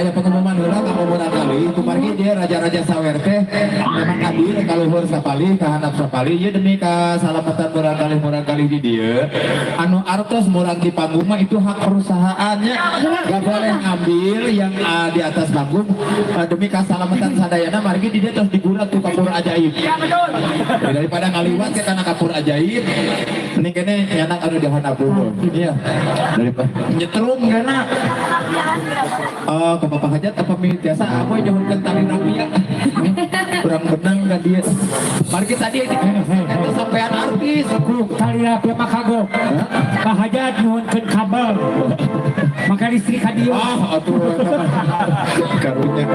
aya pengumuman heula ka Murang Kali kumargi dia raja-raja sawer teh memang hadir ka luhur sapali ka handap sapali ieu demi ka salamatan Murang Kali di dieu anu artos murang di panggung mah itu hak perusahaannya gak boleh ngambil yang di atas panggung demi keselamatan sadayana margi di dia terus digulat tuh kapur ajaib daripada ngaliwat ke kana kapur ajaib ini kene nyanak anu di handap iya daripada nyetrum kana ke bapak hajat apa biasa apa jauhkan tali rapia kurang benang kan dia margi tadi itu sampean artis tali rapia mah kagok Pak Hajat nyuhunkeun kabel maka listrik hadir atuh karunya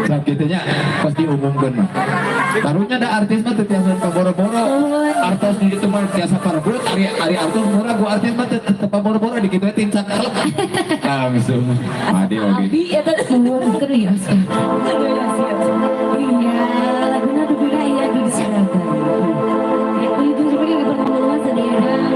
sakitnya pasti umumkan karunya ada artis mah teu tiasa paboro-boro artos di ditu mah tiasa parebut ari artos murah gua artis mah teu paboro-boro di kitu tin saklep langsung adi oge eta nuhunkeun ya iya laguna duduna iya di disanakan itu sebagai pertemuan sadayana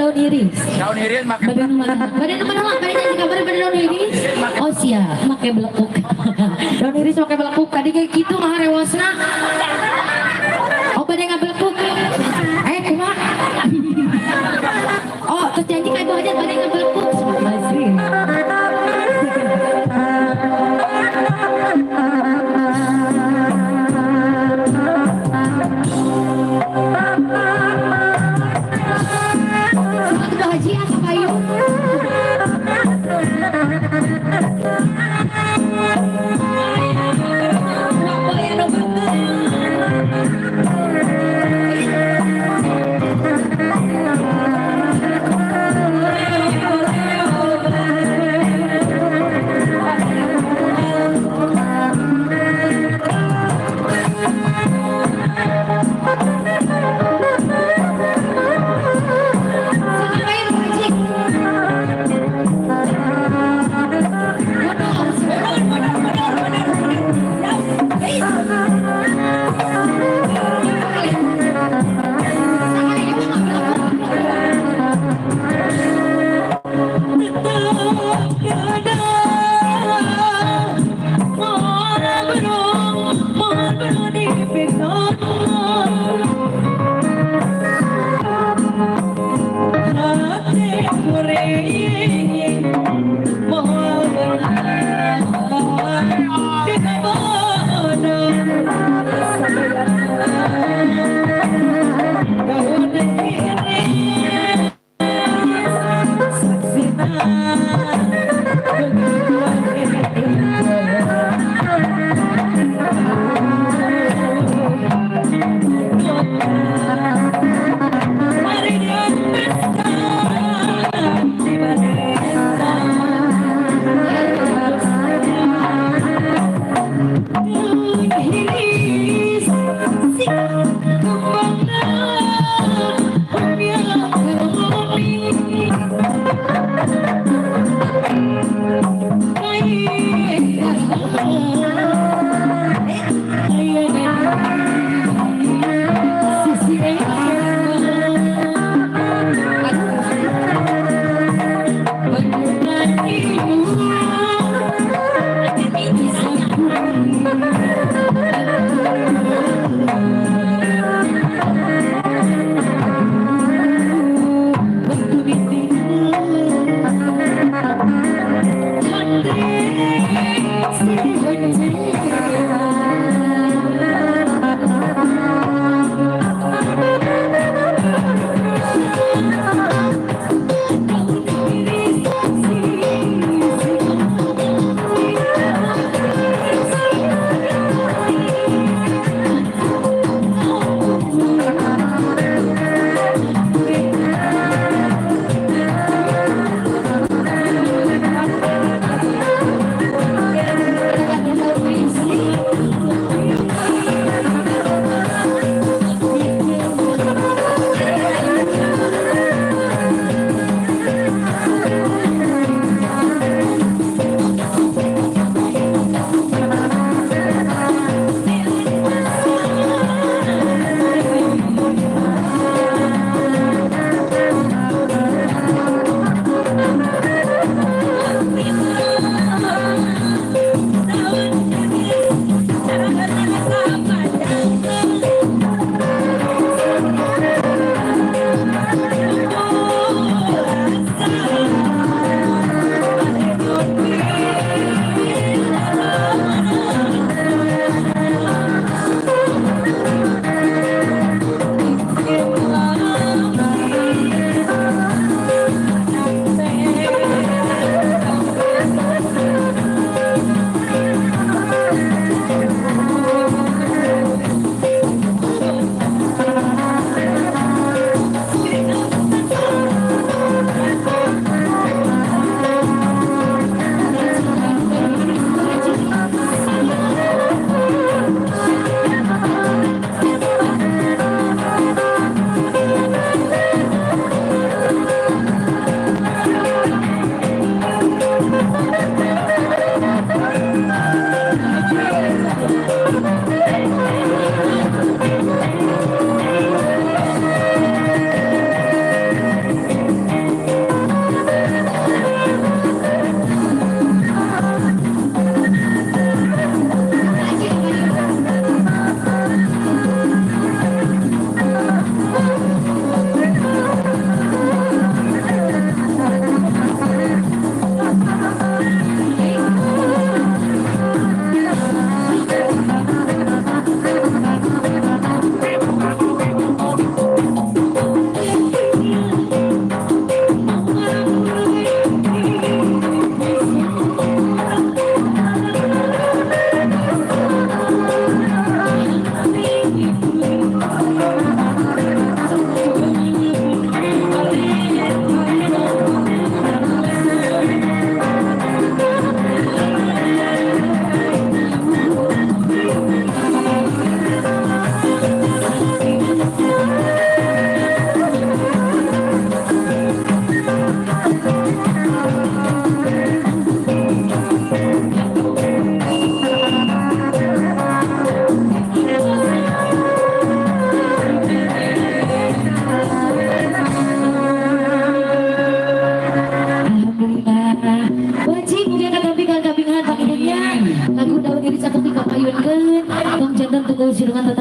daun iris. Daun irin make Badan mana? Badan mana? Badan jadi kabar badan daun iris. Oh siap, make belekuk. Daun iris make belekuk. Tadi kayak gitu mah rewasna. Oh badan nggak belekuk. Kumaha? Oh terus janji kayak Bu Hajat badan nggak belekuk. Masih. Bu Haji asa payung.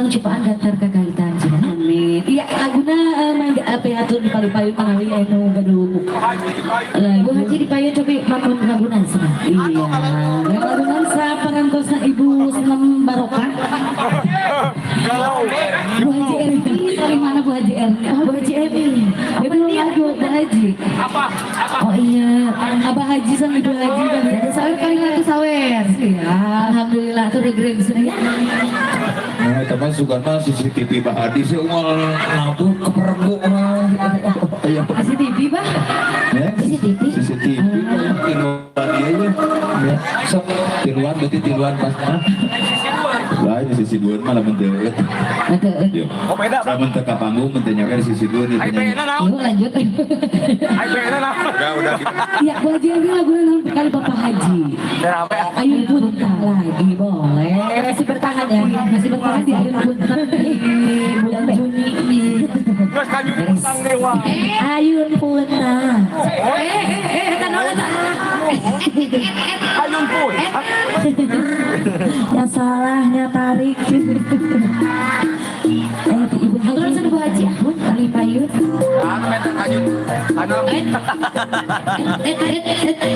datang cipaan datar kagaitan cina. Amin. Iya laguna mangga apa atur di paling pangawi anu gaduh. Bu Haji di payun coba makmum ngagunan cina. Iya. Laguna sa parantosna ibu senam barokah. Bu Haji Erni, dari mana Bu Haji Erni? Oh, Bu Haji Emi. Ibu lagu Bu Haji. Oh iya. Abah Haji sama Ibu Haji kan. Ada sawer paling latu sawer. Iya. Alhamdulillah tuh udah gede bisa ya. Nah, teman suka mah CCTV Pak Adi sih umal nabuk kepergok mah. Iya. CCTV bah. Ya, CCTV. CCTV tiluan dia aja. Ya, sok tiluan berarti tiluan pas mah. Lah di sisi dua mah lamun teu. Yo. Oh beda. Lamun teu ka panggung mun teu nyawer di sisi dua nih. Yuk lanjut. Udah gitu. Iya Bu Haji Erni lagu naon kali Bapak Haji. Ayo puntang lagi boleh. Masih bertahan ya. Masih bertahan di Ayun Punten di bulan Juni. Terus kayu tentang dewa. Ayun puntang. Tanola Ayun pun. Yang salahnya tarik. Ibu Hatur sana Bu Haji Ahun kali payun. Ngiring-ngiring Bu Haji.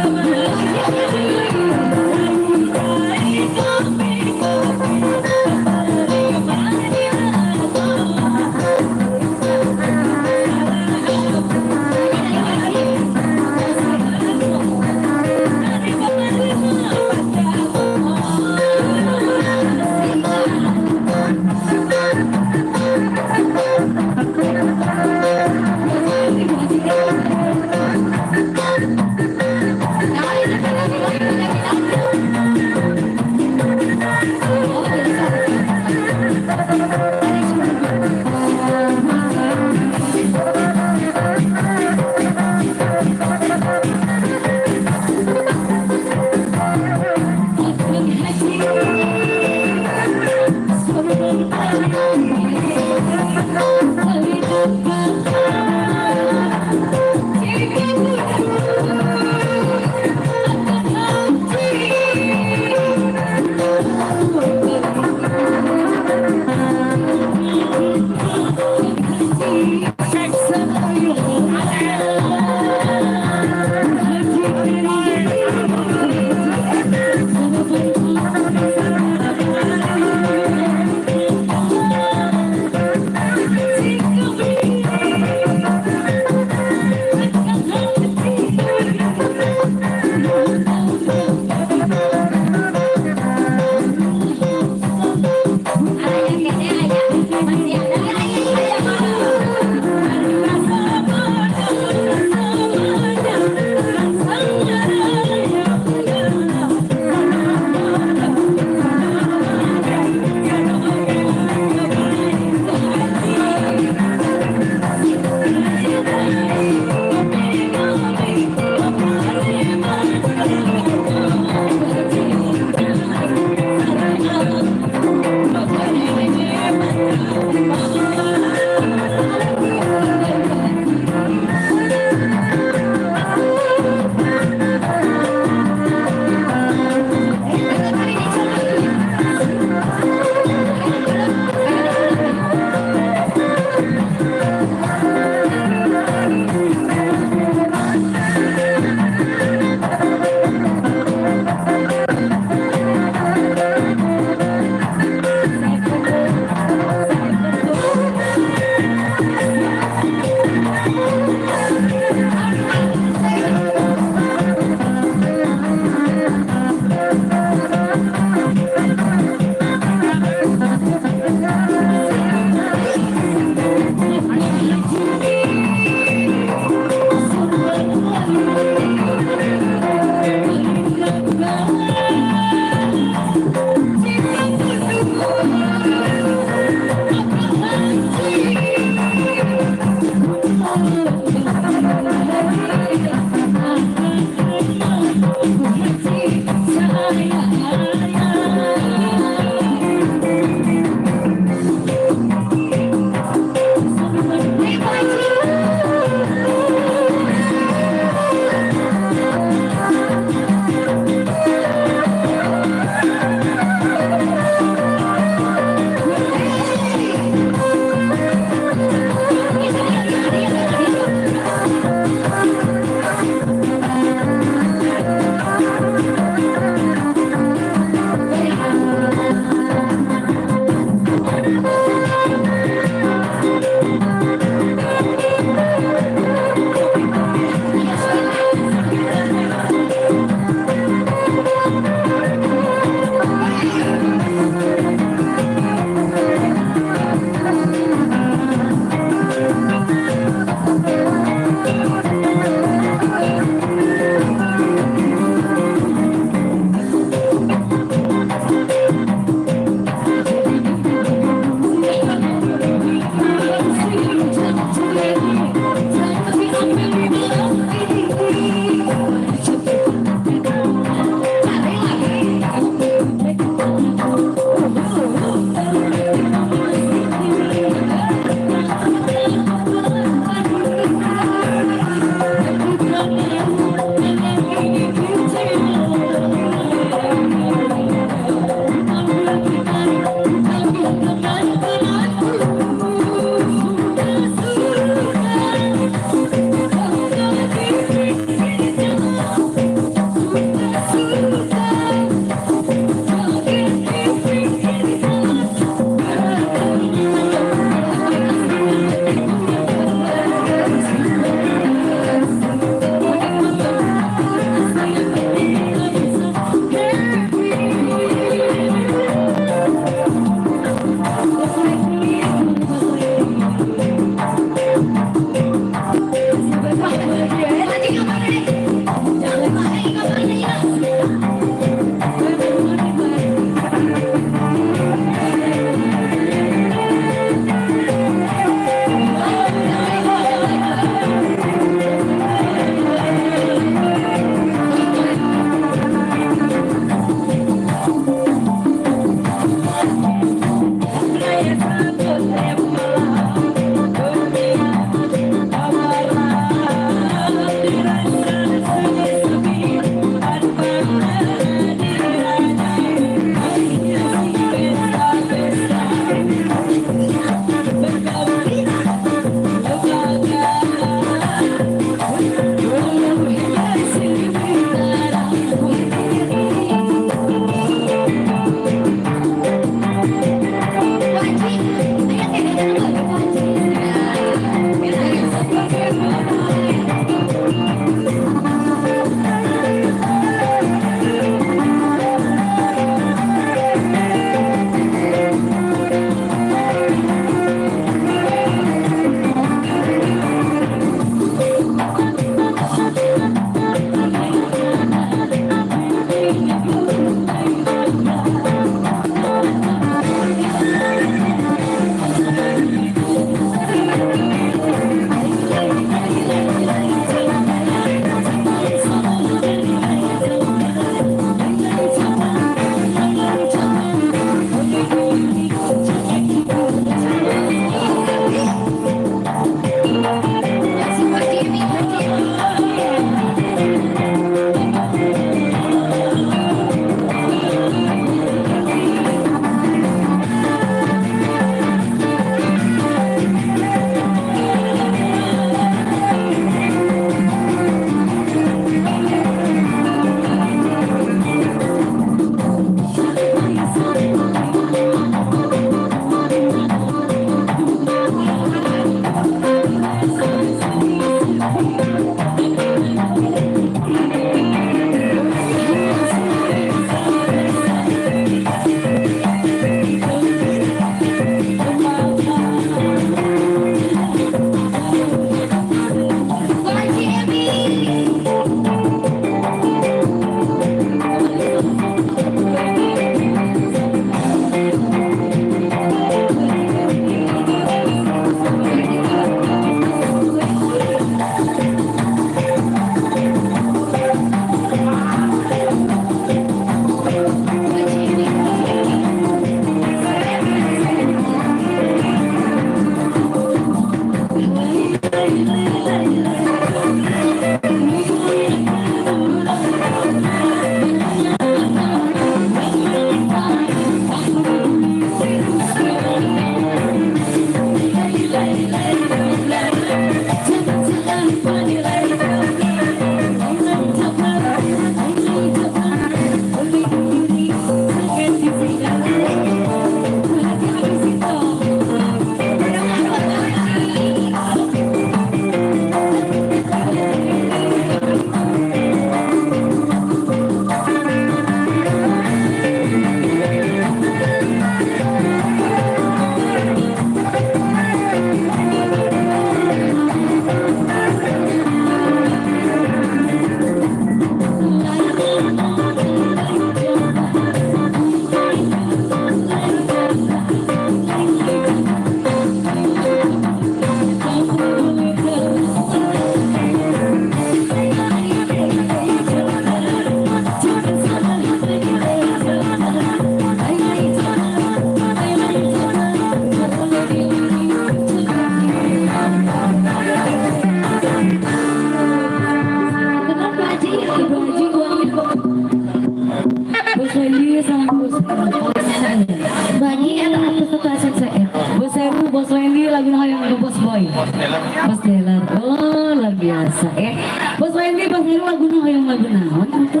Bos Delar, oh luar biasa ya. Bos Wendy, Bos Heru lagu yang lagu naon itu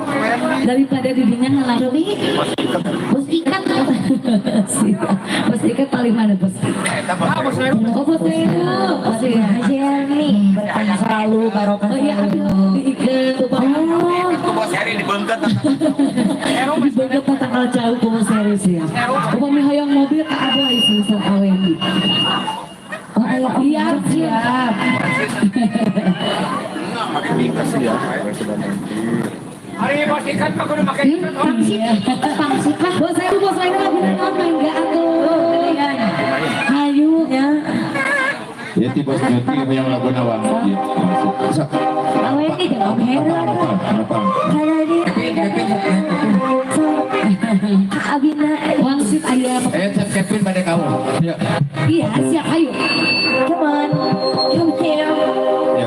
daripada didinya ngelang Bos Ikat. Bos Ikat paling mana Bos? Oh Bos Heru, Bos Jeremy bertanya selalu barokah. Oh iya, Ikat tuh Bos Heri dibengket. dibengket tanggal jauh Bos Heru sih ya. Upami hayang mobil ke Abah isu sama Wendy. Oh iya siap. Hari bos ikan mah kudu make ikan. Pangsit lah. Bos saya bos lain lagu naon main gak atuh. Hayu ya. Ya ti bos nanti yang lagu nawan. Awen ini jangan heran. Kayak ini. Abina Pangsit ayam. Cep Kevin pada kamu. Ya. Iya, siap ayo. come on. Come here. Ya.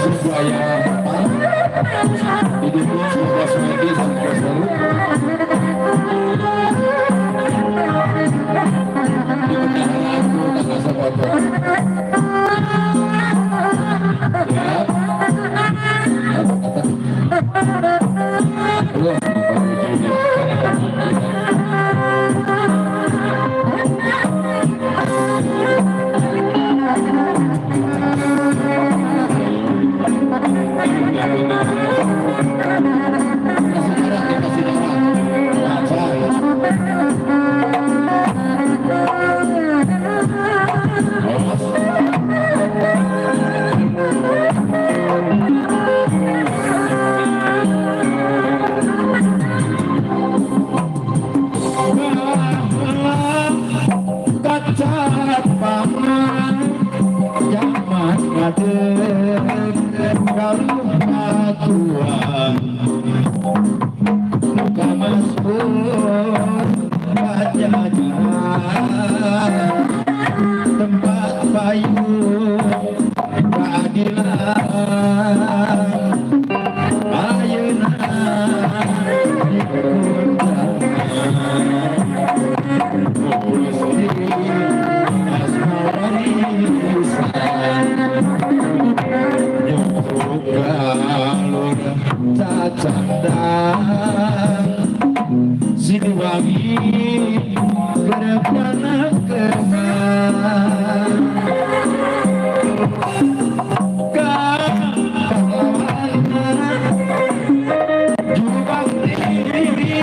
Supaya hidupnya sebuah semedi sampai selalu. Tempat payung keadilan ayeuna Siliwangi berpanah kenal jubang diri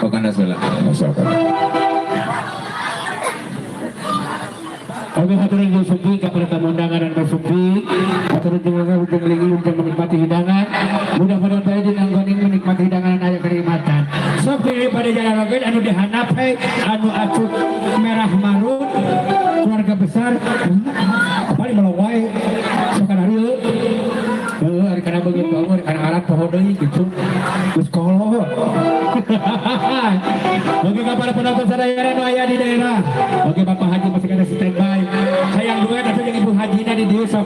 Oh karena salah. Masyaallah. Kami haturan jeung sugi kepada tamu undangan dan bersugi. Haturan jeung ujung lagi untuk menikmati hidangan. Mudah-mudahan bae dinanggoning menikmati hidangan aya kenikmatan. Sok daripada jalan rogen anu dihanap anu acuh merah marun keluarga besar. Paling melawai sok arieu. Ari kana begitu ari kana alat poho deui gitu. Geus kolot. Oke kepada penonton sadayana anu aya di daerah. Oke Bapak Haji masih ada standby. Hayang duet atau yang Ibu Hajina di dieu sok.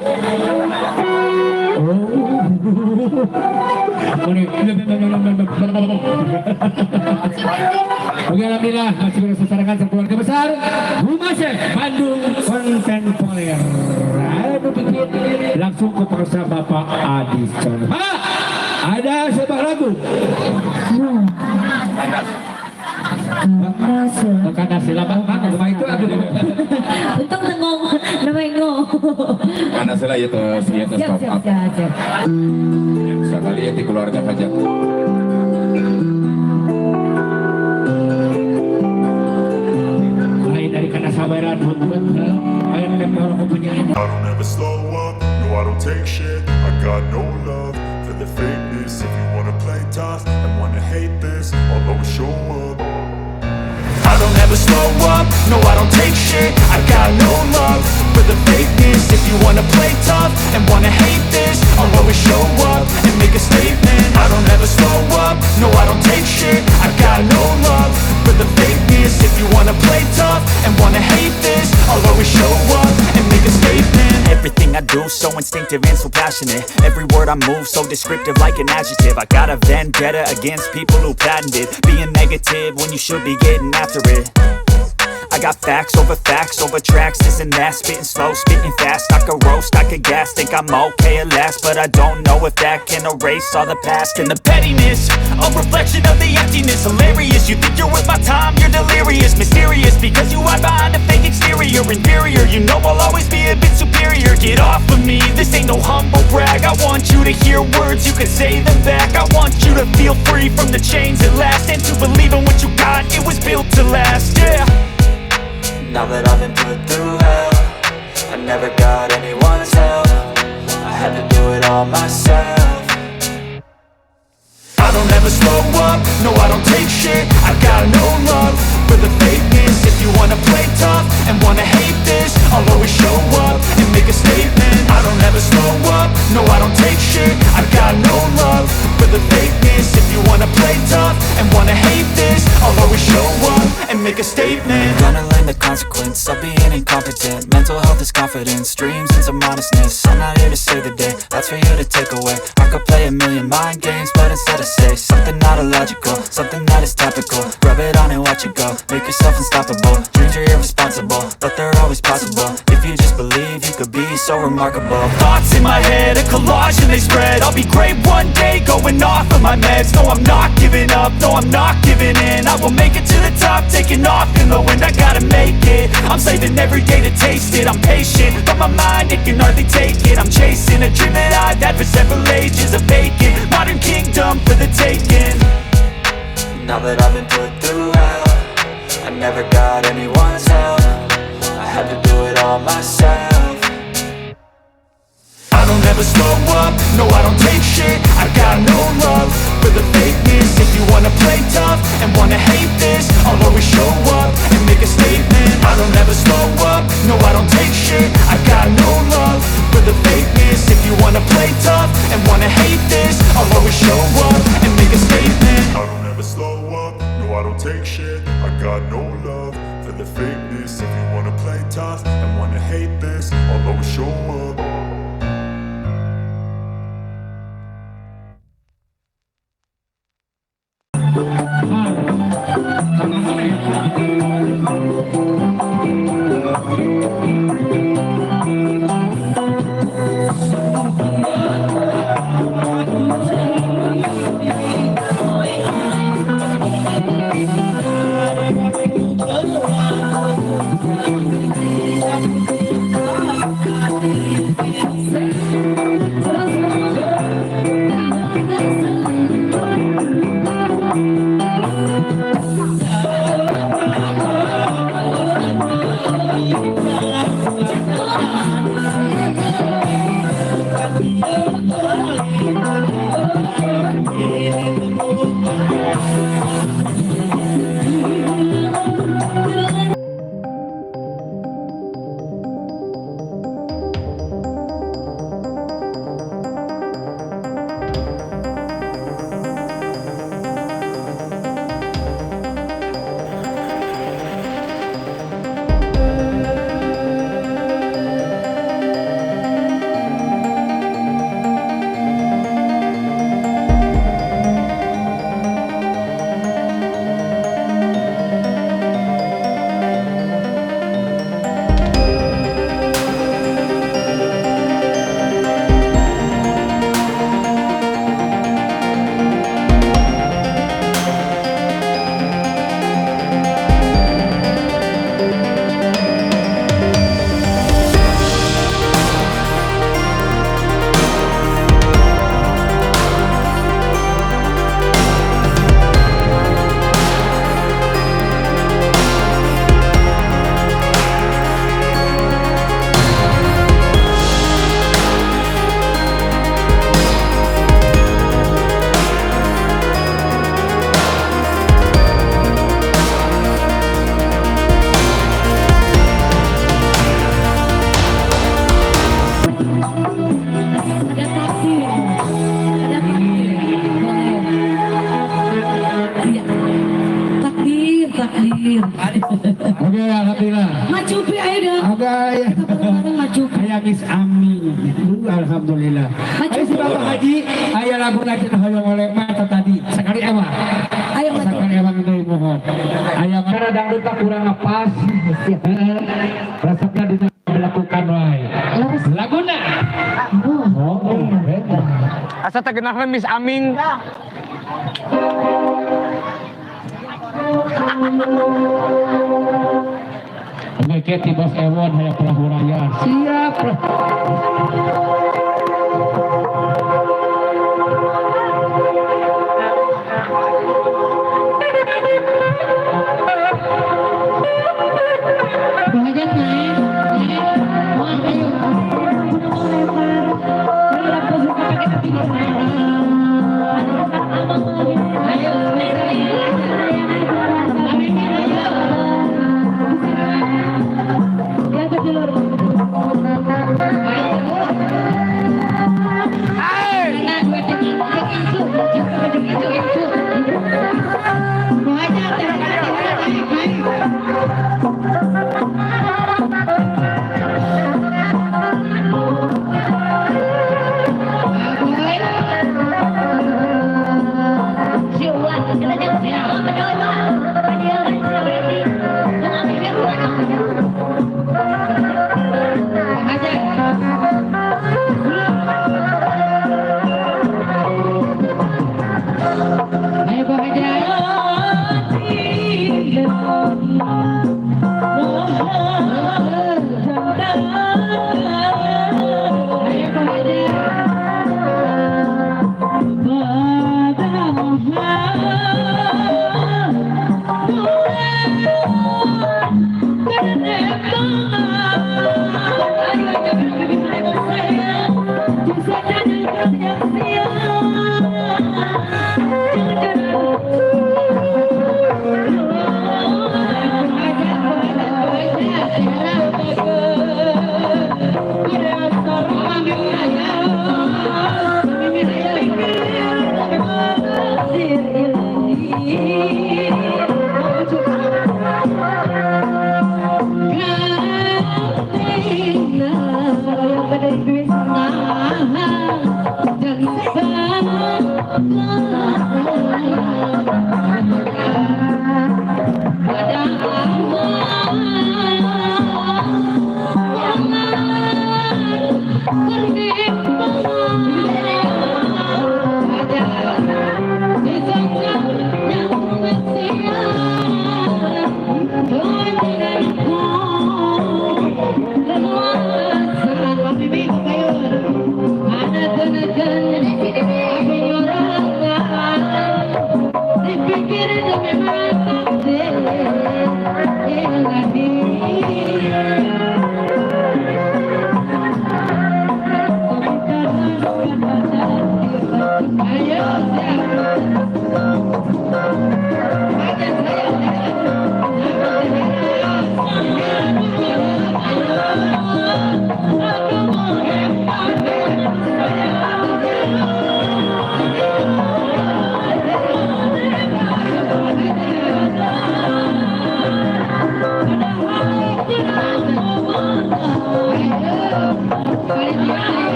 Oke alhamdulillah masih bersesarakan keluarga besar Humasek Bandung Kontemporer. Langsung ke paksa Bapak Adis Chandra. Ada sebuah lagu. Karena silakan nama itu aku. Untung tengok nama Ingo. Karena salah ya terus Siap. sekali ya di keluarga pajak. Lain dari karena sabaran ayam tempel punya. I don't ever slow up, no I don't take shit. I got no love for the fakeness. If you wanna play tough and wanna hate this, I'll always show up. I don't ever slow up, no I don't take shit. I got no love for the fakeness. If you wanna play tough and wanna hate this, I'll always show up and make a statement. I don't ever slow up, no I don't take shit. I got no love for the fakeness. If you wanna play tough and wanna hate this, I'll always show up and make a statement. Everything I do so instinctive and so passionate. Every word I move so descriptive like an adjective. I got a vendetta against people who patented being negative when you should be getting after it. I got facts over tracks, this and that. Spitting slow, spitting fast. I could roast, I could gas. Think I'm okay at last, but I don't know if that can erase all the past. And the pettiness, a reflection of the emptiness. Hilarious, you think you're worth my time, you're delirious. Mysterious, because you hide behind a fake exterior. Inferior, you know I'll always be a bit superior. Get off of me, this ain't no humble brag. I want you to hear words, you can say them back. I want you to feel free from the chains at last, and to believe in what you got, it was built to last, yeah. Now that I've been put through hell, I never got anyone's help. I had to do it all myself. I don't ever slow up, no I don't take shit. I got no love for the fakeness. If you wanna play tough and wanna hate this, I'll always show up and make a statement. I don't ever slow up, no I don't take shit. I got no love for the fakeness. If you wanna play tough and wanna hate this, I'll always show up and make a statement. Gonna learn the consequence of being incompetent. Mental health is confidence, dreams and some honestness. I'm not here to save the day, that's for you to take away. I could play a million mind games, but instead I say something not illogical, something that is topical. Rub it on and watch it go, make yourself unstoppable. Dreams are irresponsible, but they're always possible. If you just believe, you could be so remarkable. Thoughts in my head, a collage and they spread. I'll be great one day, going off of my meds. No, I'm not giving up, no, I'm not giving in. I will make it to the top, taking off in the wind. I gotta make it, I'm saving every day to taste it. I'm patient, but my mind, it can hardly take it. I'm chasing a dream that I've had for several ages. A vacant, modern kingdom for the taking. Now that I've been put through hell, I never got anyone's help. I had to do it all myself. I don't ever slow up, no I don't take shit. I got no love for the fakeness. If you wanna play tough and wanna hate this, I'll always show up and make a statement. I don't ever slow up, no I don't take shit. I got no love for the fakeness. If you wanna play tough and wanna hate this, I'll always show up and make a statement. I don't ever slow up, no I don't take shit. I got no love for the fakeness. If you wanna play tough and wanna hate this, I'll always show up. Iya. Takdir, takdir. Oke, alhamdulillah. Macupi ayo dong. Oke, ya. Kita bareng-bareng macupi. Ayah Miss Amin. Alhamdulillah. Ayo si Bapak Haji, ayah lagu lagi hoyong oleh mata tadi. Sekali ewa. Ayo maju. Sekali ewa dari mohon. Ayah karena dangdut tak kurang ngepas. Resepnya dilakukan wae. Laguna. Oh, Asa terkenal Miss Aming. oke, Keti Bos Ewon hayang perahu raya. Siap.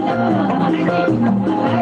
Thank you.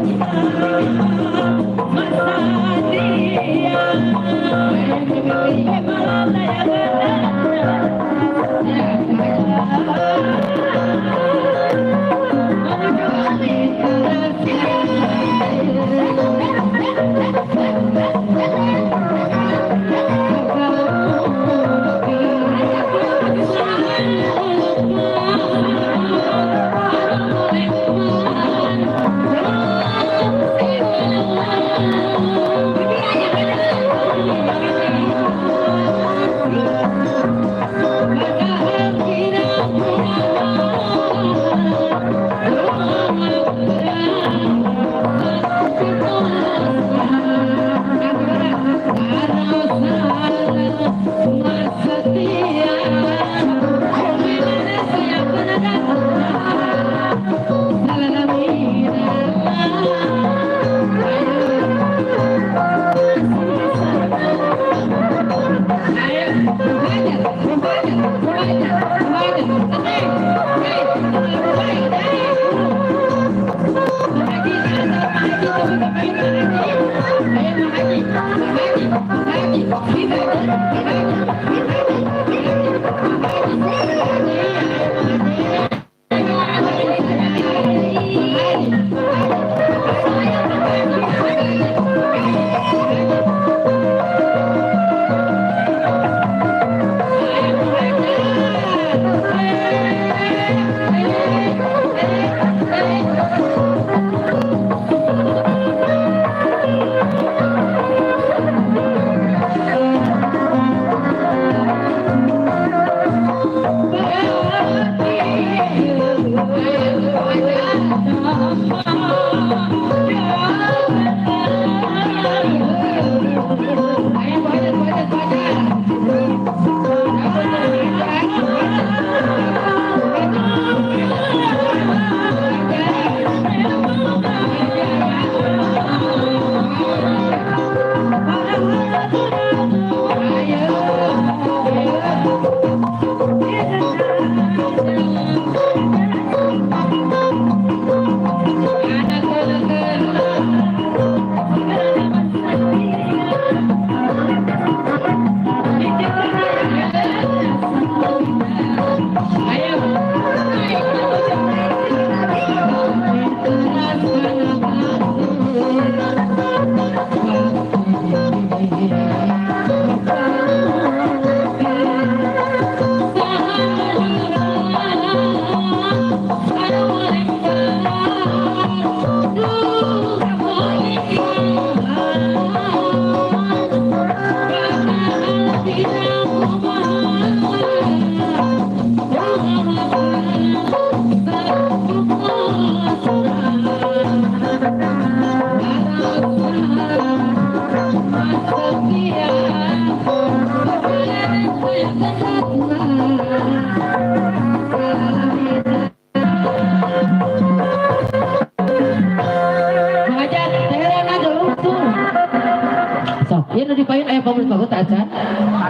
Ieu nu dipaeun aya pamrih bagus acan.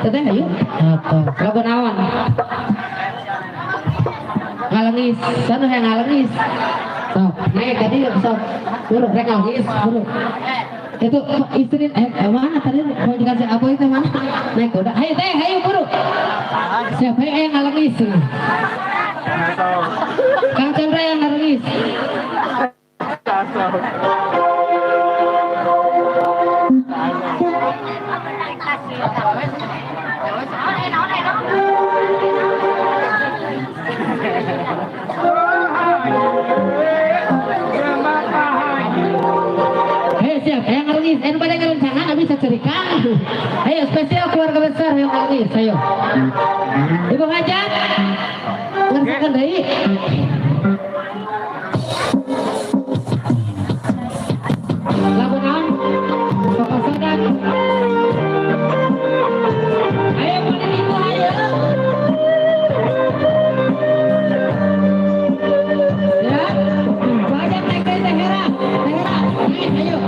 Teteh hayu. Apa? Lagu naon? Ngalengis. Sana yang ngalengis. Sok, naik tadi sok. Buruk rek ngalengis, buruk. Itu istri mana tadi mau dikasih apa itu mana? Naik udah. Hayu teh, hayu buruk. Siapa yang ngalengis? Kang Chandra yang ngalengis. Siap, yang ngalungis, pada ngerencana nggak bisa cerita. Ayo spesial keluarga besar yang ngalungis, ayo. Ibu Hajat, ngerjakan dari. Lagu naon, Bapak Sadak. Ayo pada ibu ayo. Ya, banyak naik dari Tehera, naik ayo.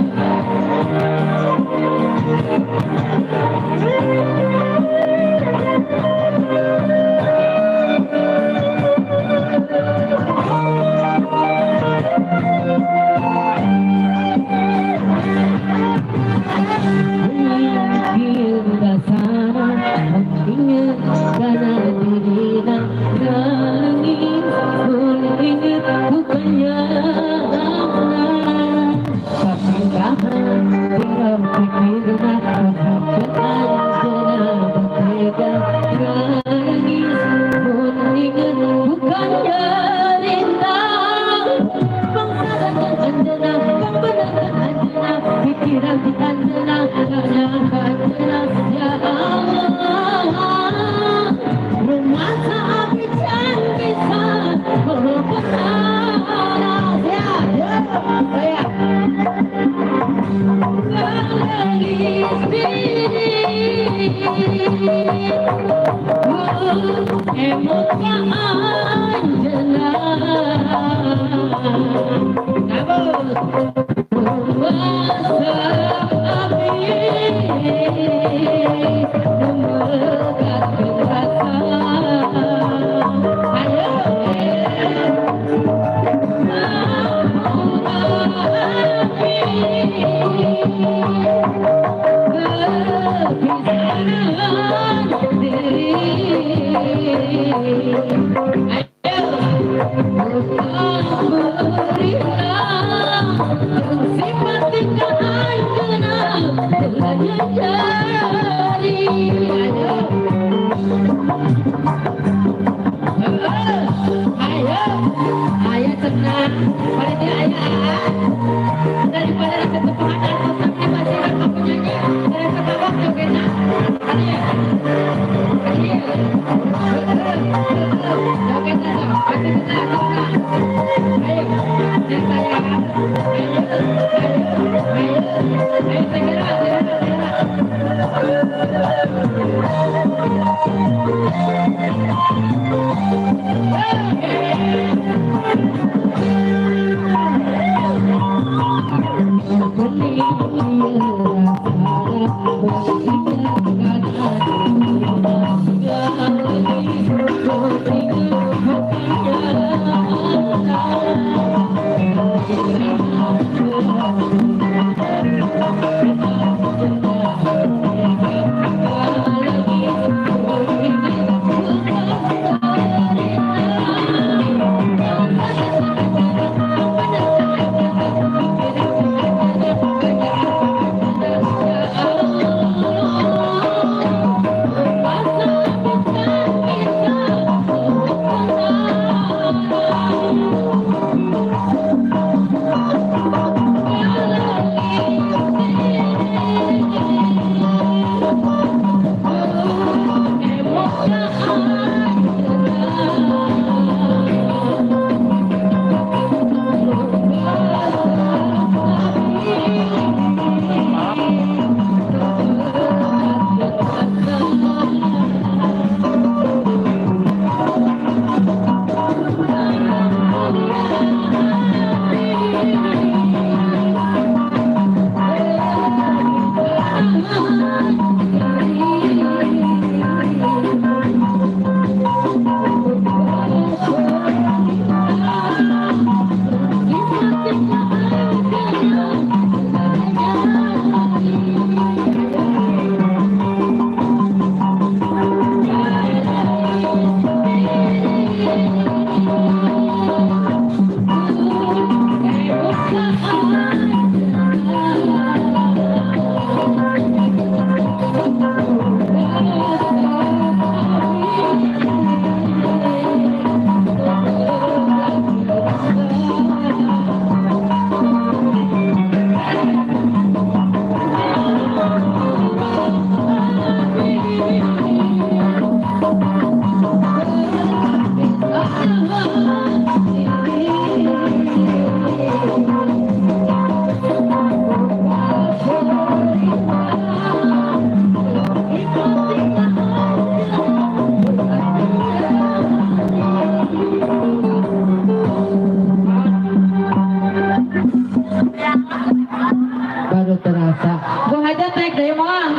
daya moal.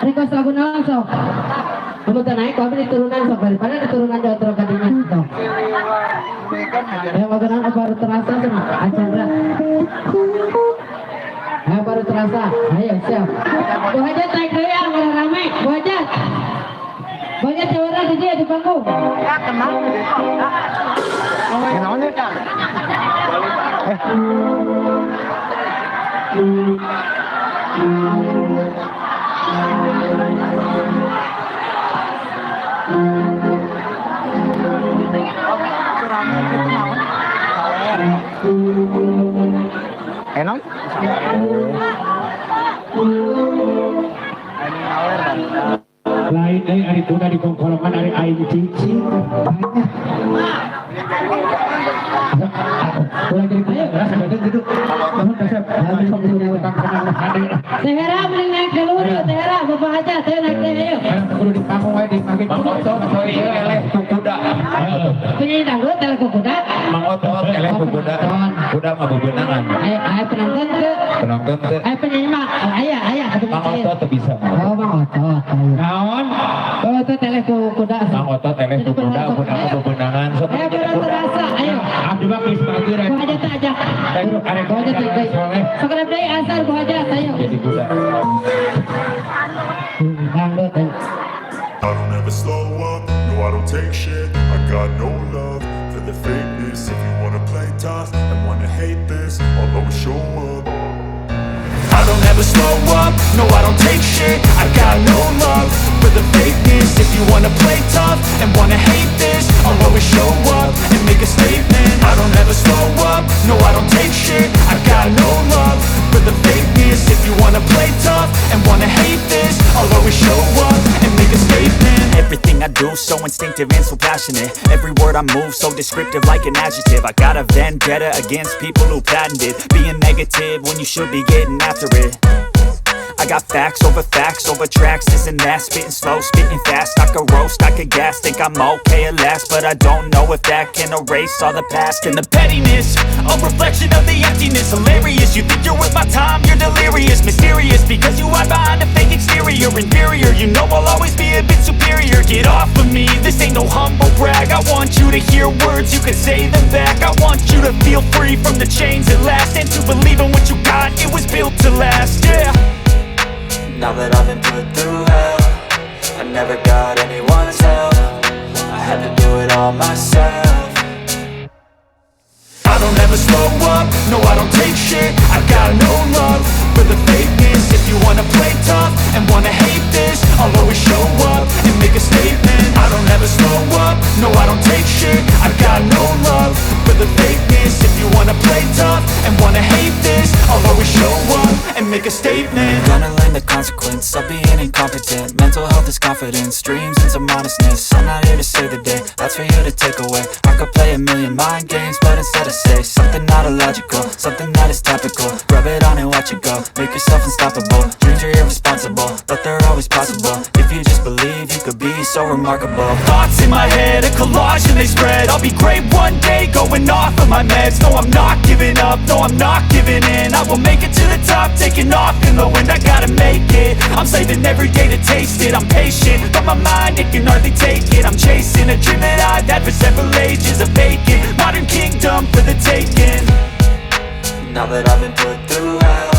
Request lagu naon sok. Kamu teu naik, kamu di turunan sok daripada di turunan di outro kadinya sok. Ya mau kenal baru terasa sama Acandra. Baru terasa. Ayo siap. Bu Hajat naik deh ya, malah rame. Bu Hajat. Bu Hajat ceweknya di dia di panggung. Ya kenal. Kenalnya kan. Enon? Lain ari tuna di kongkolongan ari aing cici. Mulai dari tanya, rasa badan gitu. Kamu kasih habis kamu utang kenal hadir. Tehera mending naik keluar yuk, Tehera. Bapak aja, saya naik deh yuk. Karena kudu di panggung wae di makin Otot sorry eleh ku kuda. Penyanyi dangdut, tele kuda. Mang Otot eleh ku kuda. Kuda mah bebenangan. Ayo penonton tuh. Penonton teh Ayo penyanyi mah. Ayah. Mang Otot teu bisa. Oh, Bang Otot. naon? Oh, itu tele kuda. Mang Otot eleh ku kuda kuda mah bebenangan. Sok Ayo penonton rasa, ayo. Abdi mah geus maju rek. Bu Hajat ajak. Bu Hajat ajak. Sekarang dari asal Bu Hajat, ayo. jadi kuda. Dangdut. I don't ever slow up, no I don't take shit. I got no love for the fakeness. If you wanna play tough and wanna hate this, I'll always show up. I don't ever slow up, no I don't take shit. I got no love for the fakeness. If you wanna play tough and wanna hate this, I'll always show up and make a statement. I don't ever slow up, no I don't take shit. I got no love for the fakeness. If you wanna play tough and wanna hate this, I'll always show up and make a statement. Everything I do so instinctive and so passionate. Every word I move so descriptive like an adjective. I got a vendetta against people who patented being negative when you should be getting after it. I got facts over tracks, this and that. Spitting slow, spitting fast. I could roast, I could gas. Think I'm okay at last, but I don't know if that can erase all the past. And the pettiness, a reflection of the emptiness. Hilarious, you think you're worth my time, you're delirious. Mysterious, because you hide behind a fake exterior. Inferior, you know I'll always be a bit superior. Get off of me, this ain't no humble brag. I want you to hear words, you can say them back. I want you to feel free from the chains at last, and to believe in what you got, it was built to last, yeah. Now that I've been put through hell, I never got anyone's help. I had to do it all myself. I don't ever slow up, no I don't take shit. I got no love for the fakeness. If you wanna play tough and wanna hate this, I'll always show up and make a statement. I don't ever slow up, no I don't take shit. I got no love for the fakeness. If you wanna play tough and wanna hate this, I'll always show up and make a statement. Gonna learn the consequence of being incompetent. Mental health is confidence, dreams and some honestness. I'm not here to save the day, that's for you to take away. I could play a million mind games, but instead I say something not illogical, something that is topical. Rub it on and watch it go, make yourself unstoppable. Dreams are irresponsible, but they're always possible. If you just believe, you could be so remarkable. Thoughts in my head, a collage and they spread. I'll be great one day, going off of my meds. No, I'm not giving up, no, I'm not giving in. I will make it to the top, taking off in the wind. I gotta make it, I'm saving every day to taste it. I'm patient, but my mind, it can hardly take it. I'm chasing a dream that I've had for several ages. A vacant, modern kingdom for the taking. Now that I've been put through hell.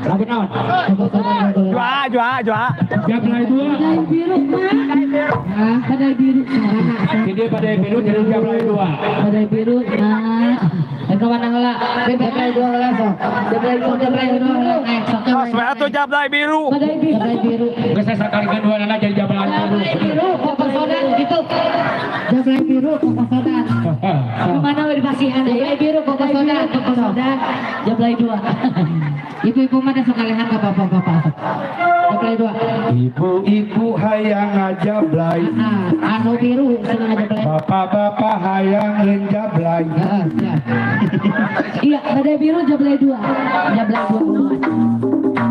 Lagu naon? Jua. Jablay 2. Badai biru mah. Badai biru mana? Jadi badai biru jadi Jablay 2. Badai biru mah. Kawan heula. Jablay 2 heula sok. Jablay 2 sok. Supaya tuh jablay biru. Badai biru. Geus saya sakalikan dua anak jadi Jablay biru. Biru kokosodan gitu. Jablay biru kokosodan. Kemana we dipasihan? Jablay biru kokosodan. Jablay 2. Ibu-ibu mah dah sekalian ke bapak-bapak. Jablay 2. Ibu-ibu hayang ngajablay, Anu biru senang jablay. bapak-bapak hayang lain jablay. Iya, badai biru jablay 2. Jablay 2.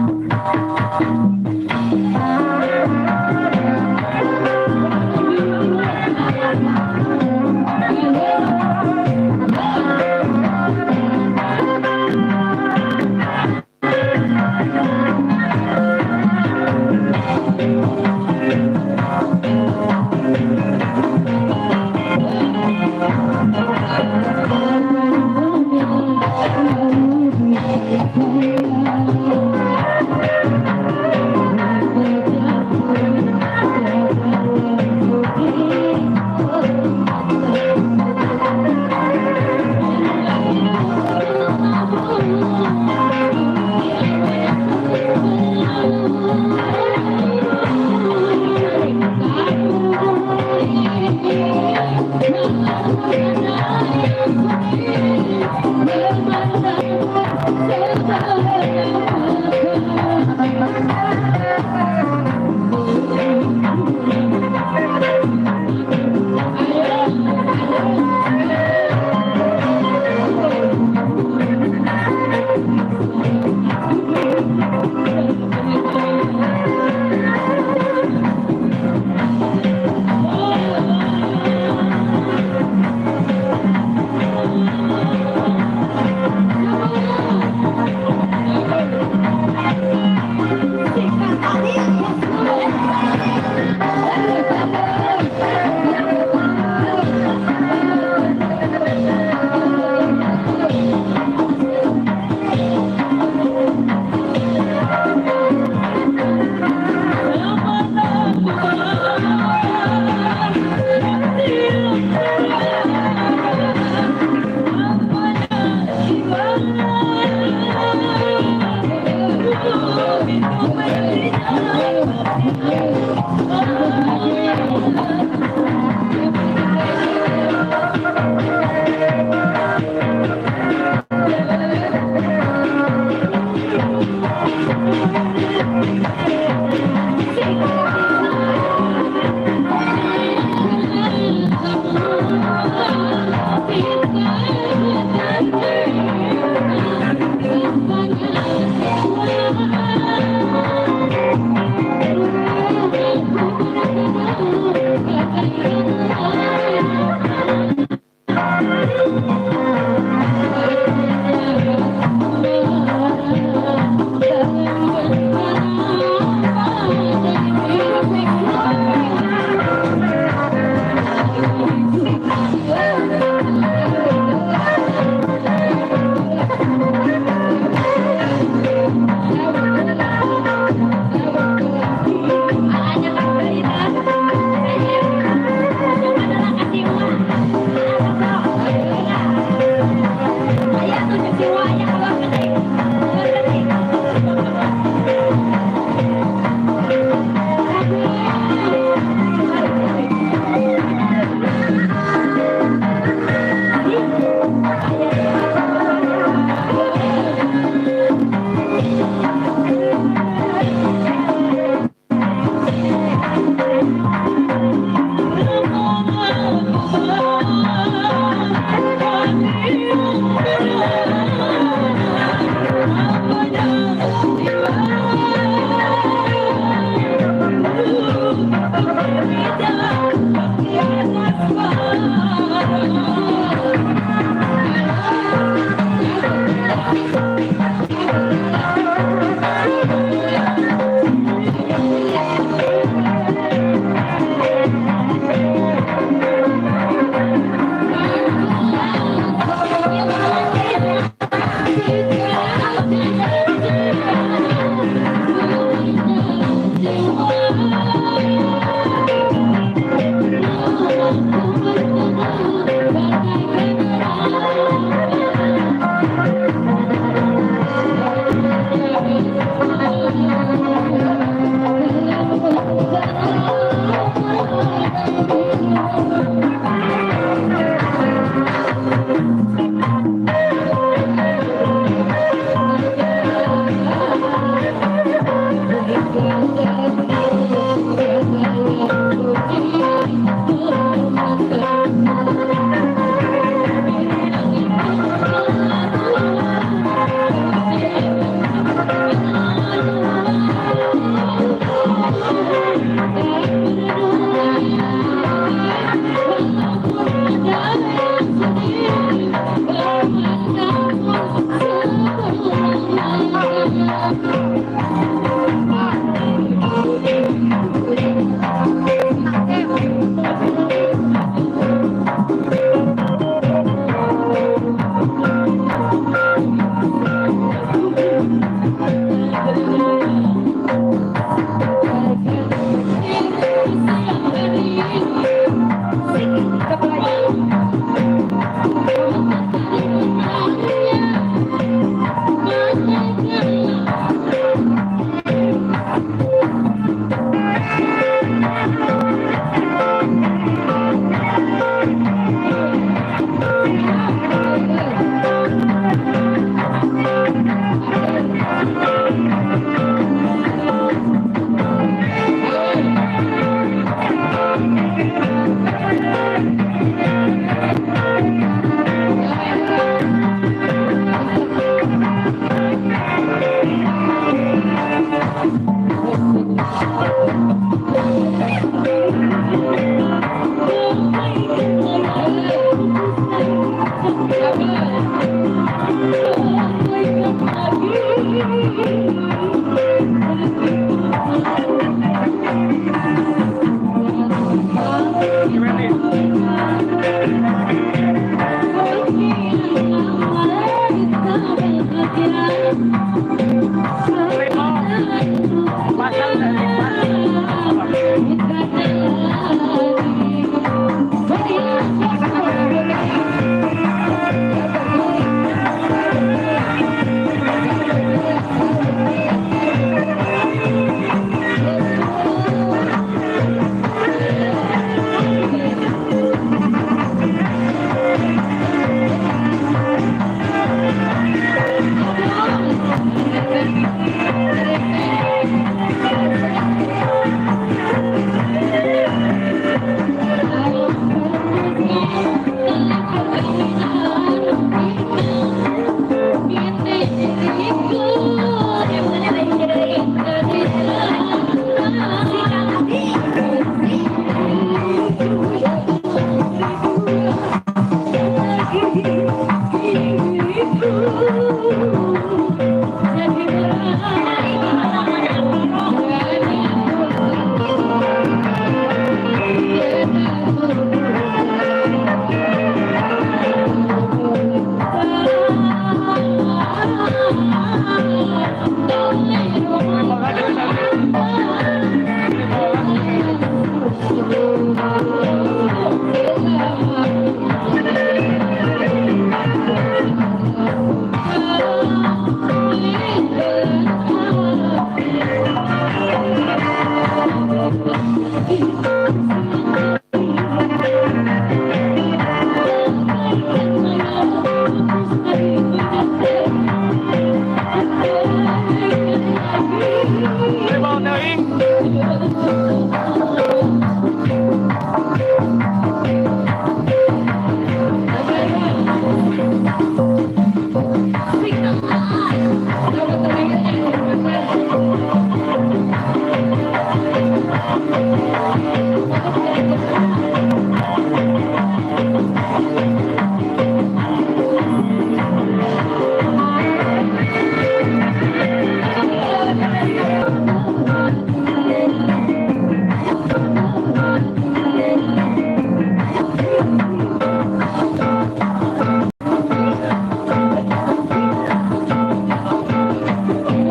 Mau naik.